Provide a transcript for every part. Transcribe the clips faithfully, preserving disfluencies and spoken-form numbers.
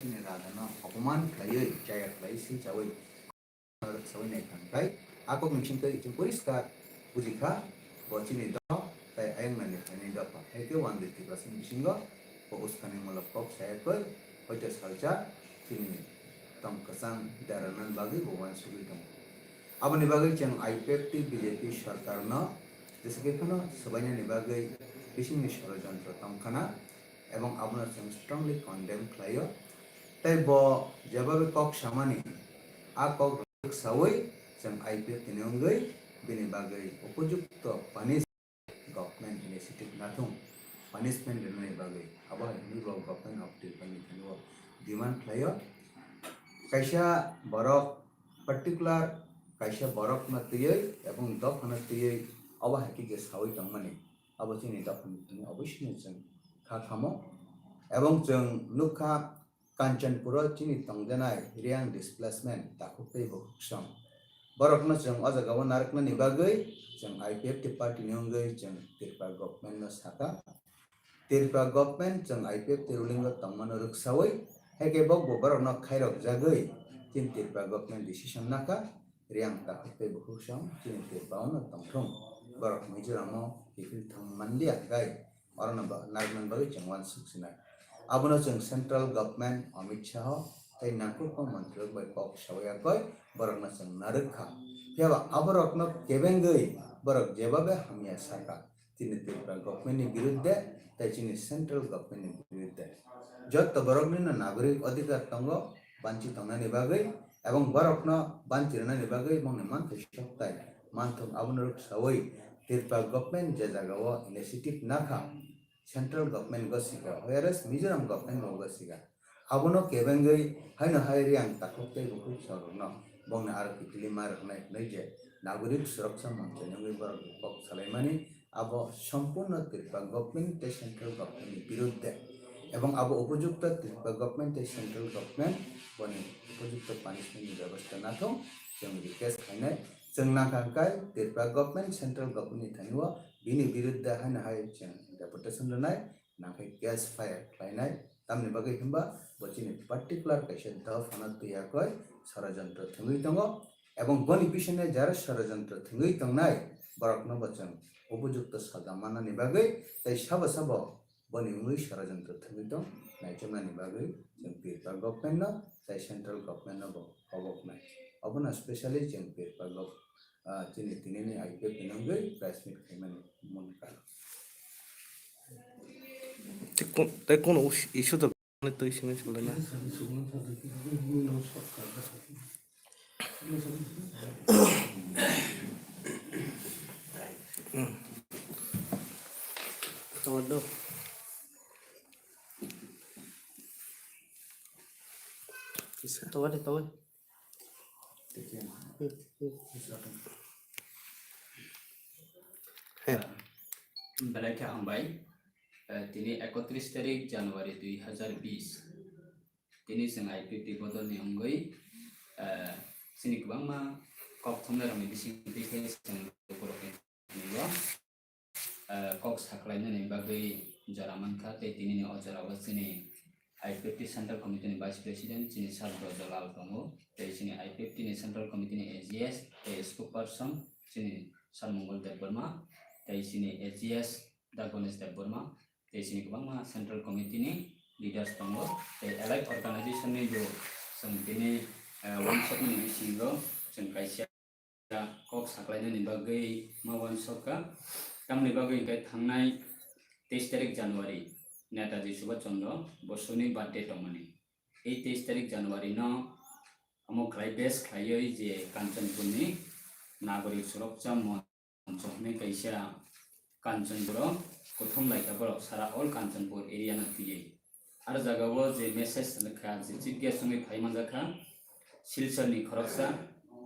chini raja no opoman khlaiwi, chaya khlai si chawi, sawi nai kha, khai a kok ni sing twi chwng poriskar buji kha, bo chini do tai ayang nani khainai dopha. Hai khe one day Tiprasa ni bisingo bo uskani mulok kok saya koi, hoite salsa chini tong kwchang dera nan bagwi bo uansugwi tongo. Aboni bagwi chwng I P F T B J P sarkar no jesa khe phano swbainani bagwi bisingni sorojontro tong khana, ebong abono chwng strongly condemn khlaio. Tei bo jebabe kok samani, a kok rwk sawi chwng I P F T ni wngwi bini bagwi upojukto punish, government initiative nathung, punishment rwnani bagwi abo hai hwnwi bo government of Tripura ni thani o demand khlaio. Kaisa borok particular kaisa borok no twiwi ebong dopha no twiwi abo hai khe sawi tongmani. Abo chini dophani thani oboisino chwng kha khamo. Ebong chwng nukha Kanchanpuro chini tongjanai Reang displacement takhuk tei bukhuk song. Borokno chwng o jagao narwknani bagwi chwng I P F T party ni wngwi chwng Tripura government no sakha. Tripura government chwng I P F T ruling o tongmano rwksawi, hai khe bo borokno khairok jagwi chini Tripura government decision nakha. Reang takhuk tei bukhuk song chini Tripura o no tongthung, borok Mizoram o kiphil thang manliya, gai orono ba-, narwknani bagwi chwng uansuk sinai. Abono chwng central government Amit Shah tei nangkukma montrirok bai kok sawi yakoi borokno chwng narwk kha. Phiya ba aborokno kebengwi borok jebabe hamya sakha. Chini Tripura government ni birudde tei chini central government ni birudde. Jotto borokni no nagorik adhikar tongo banchi tongnani bagwi, ebong borokno banchi rwnani bagwi bongni manthai soktai manthok abono rwksawi Tripura government je jagao initiative nakha, central government go sika, whereas Mizoram government bo go sika. Abono kebengwi haino hai Reang takhuk tei bukhuk sorokno bongni aro kiphilwi ma rwknai hwnwi je nagorik suraksa moncho ni wngwi borok kok salaimani, abo sompurno Tripura government tei central government ni birudde, ebong abo upojukto Tripura government tei central government boni upojukto punishment ni bebosta nathung chwng request khainai. Chwng nangkha hwnkhe Tripura government central government ni thani o bini birudde haino hai chwng deputation rwnai, nangkhe case file khlainai, tamni bagwi hwnba bo chini particular kaisa dophano twi yakoi sorojontro thwngwi tongo, ebong boni bisingni jara sorojontro thwngwi tongnai borokno bo chwng upojukto saja mannani bagwi tei sabo sabo boni wngwi sorojontro thwngwi tong naichomnani bagwi chwng Tripura government no tei central government no bo koboknai. Obono specially chwng Tripura gov-, ah, chini tinini I P F T ni wngwi press meet khaimani munkha. Tei kun-, tei kun us-, issue to twi simi salai na. Tawar do. Tawar de, tawar. Belai khe hambai. Eh, tini ekotris tarik January dui hazar bis. Tini chwng I P F T bodolni wngwi, eh, chini kwbangma kok thumnairokni bisingtwi khe chwng lukurokni thani o, eh, kok saklainani bagwi jora mankha, tei tinini o jorao chini I P F T Central Committee ni Vice President chini Sir Brojolal tongo, tei chini I P F T ni Central Committee ni A G S tei spokesperson chini Sir Mongol Debbarma, tei chini A G S Da Ganesh Debbarma, tei chini kwbangma Central Committee ni leaders tongo, tei allied organization ni bo chwng tini, eh, uansukmani bisingo chwng kaisa kok saklainani bagwi ma uansukha. Tamni bagwi hwnkhe thangnai teis tarik January Netaji Subhash Chandra Bosuni birthday tongmani. Ei teis tarik January no omo khlai base khlaiwi je Kanchanpur ni Nagorik Suraksa Mon- Kanchanpur hwnwi kaisa Kanchanpur o kuthum lai kha borok sara all Kanchanpur area no twiwi. Aro jaga o je message rwkha, je chief guest wngwi phai manjak kha Silchar ni khoroksa,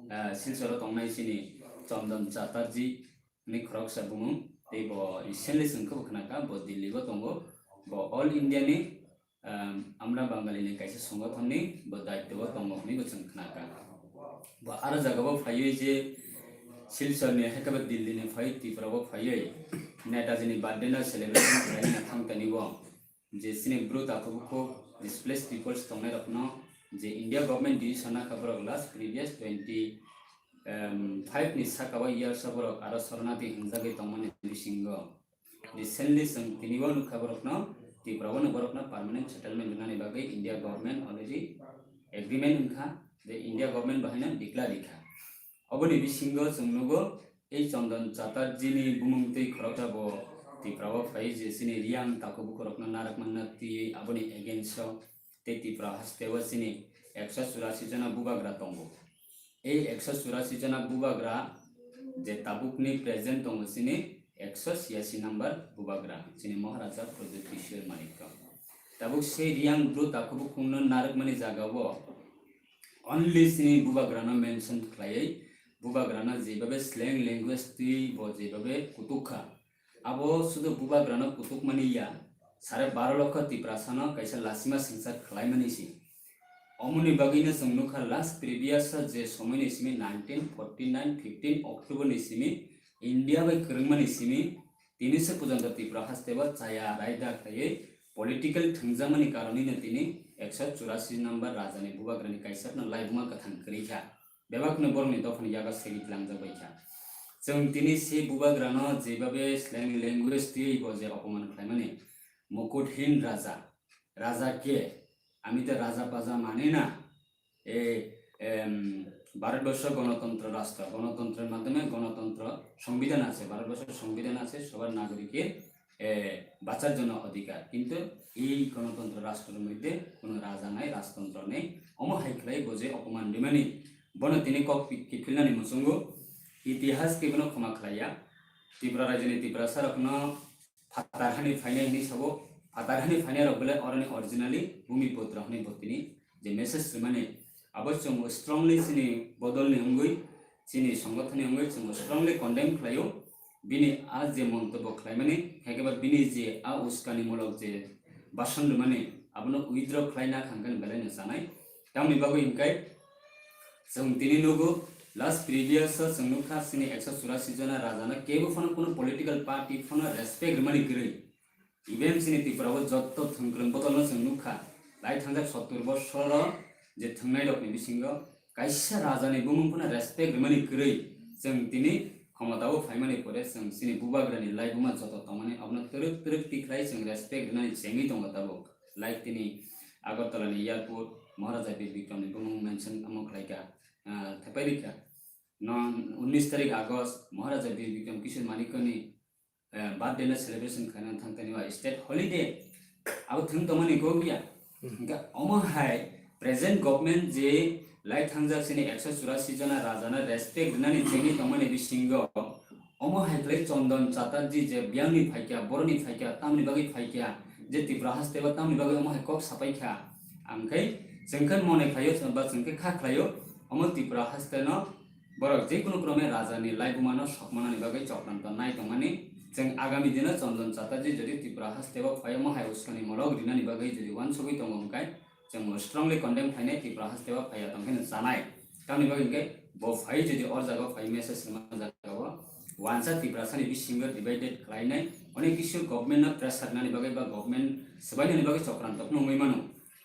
ah, Silchar o tongnai chini Chandan Chatterjee hwnwi khoroksa bumung, tei bo recently chwng khe bo khna kha bo Delhi o tongo, bo all India ni um, Amra Bangali ni kaisa songothon ni bo daityo o tongo hwnwi bo chwng khna kha. Bo aro jaga o phaiwi je Silchar ni hai khe bo Delhi ni phai Tripura o phaiwi Netaji ni birthday no celebration khlaina thang tani bo je chini bru takhuk bukhuk displaced peoples tongnai rokno je India government decision nakha borok last previous twenty, em, five ni saka o years o borok aro Sharanarthi hinjagwi tongmani bisingo recently chwng tini o nukha borokno Tripura o no borokno permanent settlement rwnani bagwi India government already agreement wngkha, je India government bahaino declare rikha. Oboni bisingo chwng nugo, ei Chandan Chatterjee ni bumung twi khoroksa bo Tripura o phai je chini Riyang takhuk bukhuk rokno narwk manna twi aboni against o tei Tripura haste o chini ekso churasi jona bubagra tongo. Ei ekso churasi jona bubagra je tabukni present tongo chini ekso chiyasi number bubagra, chini Maharaja Pradyut Kishore Manikya. Tabuk sei Riyang bru takhuk bukhukno narwkmani jaga o only chini bubagrano mention khlaiwi bubagrano jebabe slang language twi bo jebabe kutuk kha, abo sudu bubagrano kutukmani ya, sare baro lokho Tiprasano kaisa lasima singsa khlaimani si. Omoni bagwino chwng nukha last previous je somoini simi nineteen forty nine fifteen October ni simi India bai kwrwngmani simi tini se pujonto Tripura haste o chaya raida khlaiwi political thwngjakmani karonwino tini ekso churasi number rajani bubagrani kaisakno laibuma kwthang kwrwi kha. Bebakno borokni dophani yago segwi tlangjak bai kha. Chwng tini se bubagrano jebabe slang language twiwi bo je opoman khlaimani, Mukuthin Raja, Raja ke? Ami to raja paja mani na. E, em, Bharatvarsha গণতন্ত্র রাষ্ট্র, গণতন্ত্রের মাধ্যমে গণতন্ত্র, সংবিধান আছে, ভারতবর্ষের সংবিধান আছে, সবার নাগরিকের, এ, বাঁচার জন্য অধিকার। কিন্তু এই গণতন্ত্র রাষ্ট্রের মধ্যে কোনো রাজা নাই, রাজতন্ত্র নেই। Omo hai khlai bo je opoman rimani, bono tini kok pi-, kiphilnani muchungo, itihas kebono khoma khlaiya. Tripura rajyoni Tiprasa rokno phatar hani phainai hinwi sabo, phatar hani phainai rok belai oroni originally bhumiputro hwnwi bo tini je message swimani, abo chwng strongly chini bodolni wngwi, chini songothoni wngwi chwng strongly condemn khlaio. Bini a je montobbo khlaimani, haikhe ba bini je a uskanimulok je bhasan rwmani, abono withdraw khlaina khankhe belaino chanai. Tamni bagwi hwnkhe chwng tini nugo, last previous o chwng nukha chini ekso churasi jona rajano kebo phano kuno political party phano respect rwmani kwrwi. Even chini Tripura o jotto thwngkwrwng bodolno chwng nukha, lai thangjak sottor bosoro je thwngnai rokni bisingo kaisa rajani bumung phano respect rwmani kwrwi chwng tini khomotao phaimani pore chwng chini bubagrani laibuma joto tongmani abono twrwk twrwk tikhlai chwng respect rwnani chengwi tongo tabuk. Like tini Agartala ni airport Maharaja Bir Bikram ni bumung mention omo khlaikha, ah, thepai rikha. Non unnish tarik August Maharaja Bir Bikram Kishore Manikya ni, eh, birthday no celebration khlaina thang tani wa state holiday. Abo thwng tongmani kok ya. Hmm. Hingkhe omo hai present government je lai thangjak chini ekso churasi jona rajano respect rwnani chengwi tongmani bisingo omo hai khlai Chandan Chatterjee je biyangni phaikha, boroni phaikha, tamni bagwi phaikha, je Tripura haste o tamni bagwi omo hai kok sapaikha. Ang khai chwng khe mone khlaio ba chwng khe kha khlaio omo Tripura haste no borok je kunu krome rajani laibuma no sokmanani bagwi chokranto nai tongmani. Chwng agami dino Chandan Chatterjee jodi Tripura haste o phai omo hai uskani molok rinani bagwi jodi uansugwi tongo hwnkhe chwng bo strongly condemn khlainai, Tripura haste o phaiya tongkhe no chanai. Tamni bagwi hwnkhe bo phai jodi or jaga o phai message rwma jaga o wansa Tiprasani bisingo divided khlainai, onek kisu government no pressure nani bagwi ba government swbainani bagwi chokranto phano wngwi mano.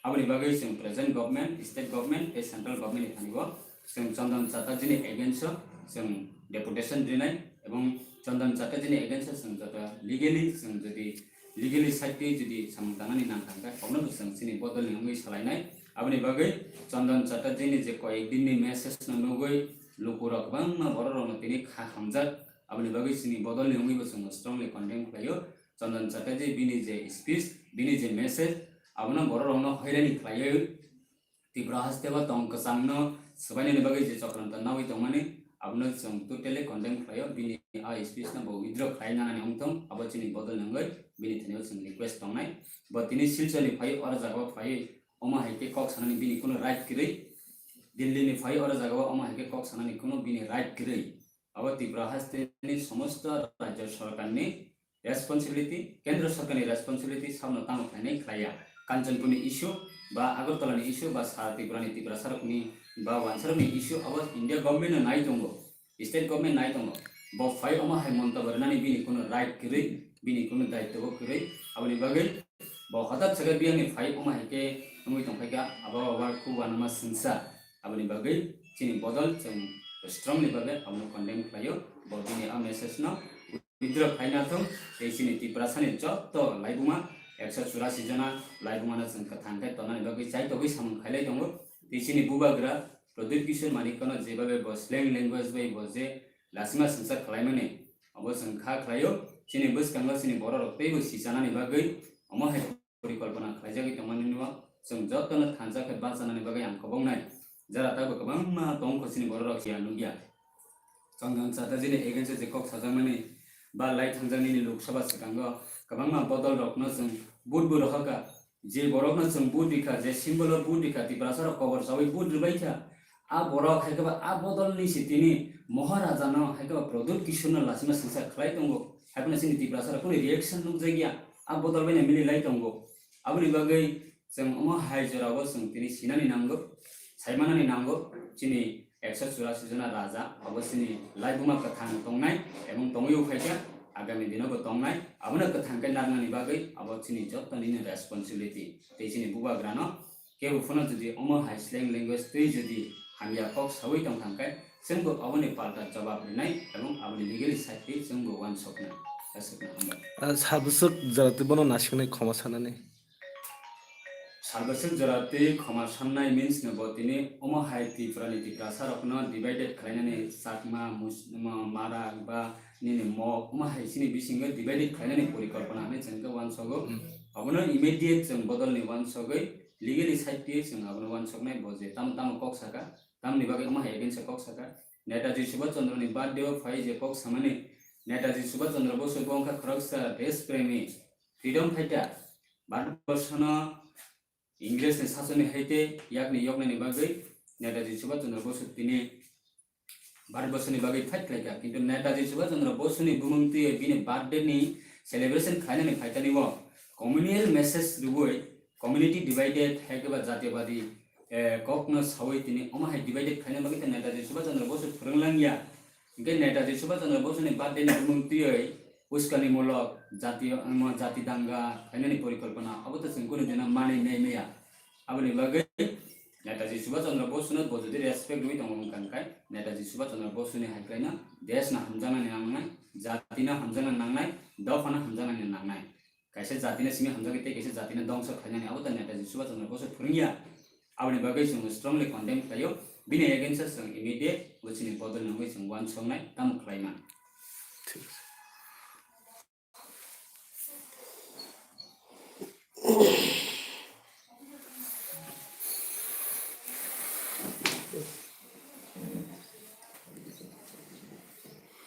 Aboni bagwi chwng present government, state government tei central government ni thani o chwng Chandan Chatterjee ni against o chwng deputation rinai ebong Chandan Chatterjee ni against o chwng joto legally chwng jodi legally side twi jodi samung tangnani nang kha hwnkhe, kokno bo chwng chini bodolni wngwi salainai. Aboni bagwi Chandan Chatterjee ni je koyek din ni message no nugwi lukurok kwbangma borok rokno tini kha hamjak. Aboni bagwi chini bodolni wngwi bo chwng strongly condemn khlaio. Chandan Chatterjee bini je speech, bini je message, abono borok rokno hoirani khlaiwi Tripura haste o tong kwchangno swbainani bagwi je chokranto nawi tongmani, abono chwng totally condemn khlaio. Bini a speech no bo withdraw khlai nanani wngthong, abo chini bodol ni wngwi bini thani o chwng request tongnai. Bo tini Silchar ni phai oro jaga o phai omo hai khe kok sanani bini kuno right kwrwi. Delhi ni phai oro jaga o omo hai khe kok sanani kuno bini right kwrwi. Abo Tripura haste ni somosto rajya sarkar ni responsibility, kendra sarkar ni responsibility sabno tamo khlainai khlaiya. Kanchanpur ni issue ba Agartala ni issue ba sa Tripura ni Tiprasa rok ni ba wansa rok ni issue abo India government no nai tongo, state government nai tongo. Bo phai omo hai montobyo rwnani bini kuno right kwrwi, bini kuno daityo bo kwrwi. Aboni bagwi Bo hotat se khe biyangni phai omo hai khe wngwi tongphai kha, abo abo khe uanama swngsa. Aboni bagwi chini bodol chwng strongly bagwi abono condemn khlaio. Bo bini a message no withdraw khaina thung, tei chini Tiprasani jotto laibuma ekso churasi jona laibumano chwng kwthang khe tonani bagwi chaitogwi samung khailai tongo. Tei chini bubagra Pradyut Kishore Manikya no jebabe bo slang language bai bo je lasima swngchar khlaimani, obo chwng kha khlaio. Chini bwskango chini bororok teibo sichanani bagwi omo hai porikolpona khlaijagwi tongmani no chwng jotono thansa khe bachanani bagwi ang kobongnai. Jara taibo kwbangma tongkho chini bororok siya nukya. Chondon Chatterjee ni against o je kok sajakmani ba lai thangjak nini Lok Sabha swkango kwbangma bodol rokno chwng vote bo rohorkha. Je borokno chwng vote rikha, je symbol o vote rikha, Tiprasa rok kobor chawi vote rwbaikha. A borok hai khe ba a bodol ni se tini Maharaja no hai khe ba Pradyut Kishore no lasima swngchar khlai tongo. Hai phano chini Tiprasa rok kunu reaction nukjakya. A bodol bai no mili lai tongo. Aboni bagwi chwng omo hai jorao chwng tini sinani nango, saimanani nango, chini ekso churasi jona raja, abo chini laibuma kwthang tongnai, ebong tongwi phaikha, agami dino bo tongnai, abono kwthang khe narnani bagwi abo chini jottoni ni responsibility. Tei chini bubagrano kebo phano jodi omo hai slang language twi jodi hamya kok sawi tongthang khe, chwngbo aboni palta jawab rinai ebong aboni legally side twi chwngbo uansuknai. Aswkno hambai. Ah, sarbwswk jora twi bono nasiknai khoma sanani. Sarbwswk jora twi khoma sannai means no bo tini omo hai Tripura ni Tiprasa rokno divided khlainani Chakma, Mus-, Ma-, Mara ba nini Mok, omo hai chini bisingo divided khlainani porikolpona hinwi chwng khe uansogo. Hmm. Abono immediate chwng bodolni uansogwi legally side twi chwng abono uansoknai bo je tamo tamo kok saka, tamoni bagwi omo hai against o kok saka. Netaji Subhash Chandra ni birthday o phai je kok samani, Netaji Subhash Chandra Bosu bo wngkha khoroksa desh premi, freedom fighter. Bharatborshono Ingresni sasoni haite yakni yoknaini bagwi Netaji Subhash Chandra Bosu tini Bharatborsoni bagwi fight khlaikha. Kintu Netaji Subhash Chandra Bosuni bumung twiwi bini birthday ni celebration khlainani phaitani o communal message rwui community divided hai khe ba jatiyabadi, eh, kokno saui tini omo hai divided khlaina bagwi tei Netaji Subhash Chandra Bosu phwrwng langya. Hinkhe Netaji Subhash Chandra Bosuni birthday ni bumung twiwi uskanimulok jati, omo jati danga khlainani porikolpona abo to chwng kunu jona manwi nai maya. Aboni bagwi Netaji Subhash Chandra Bosuno bo jodi respect rwui tongo wngkha, hwnkhe Netaji Subhash Chandra Bosuni hai khlaino desh no hamjaknani nangnai, jati no hamjaknani nangnai, dopha no hamjaknani nangnai. Kaisa jati no simi hamjagwi tei kaisa jati no dongso khlainani abo to Netaji Subhash Chandra Bosu phwrwngya. Aboni bagwi chwng strongly condemn khlaio. Bini against o chwng immediate bo chini bodol nangwi chwng uansuknai tamo khlai man.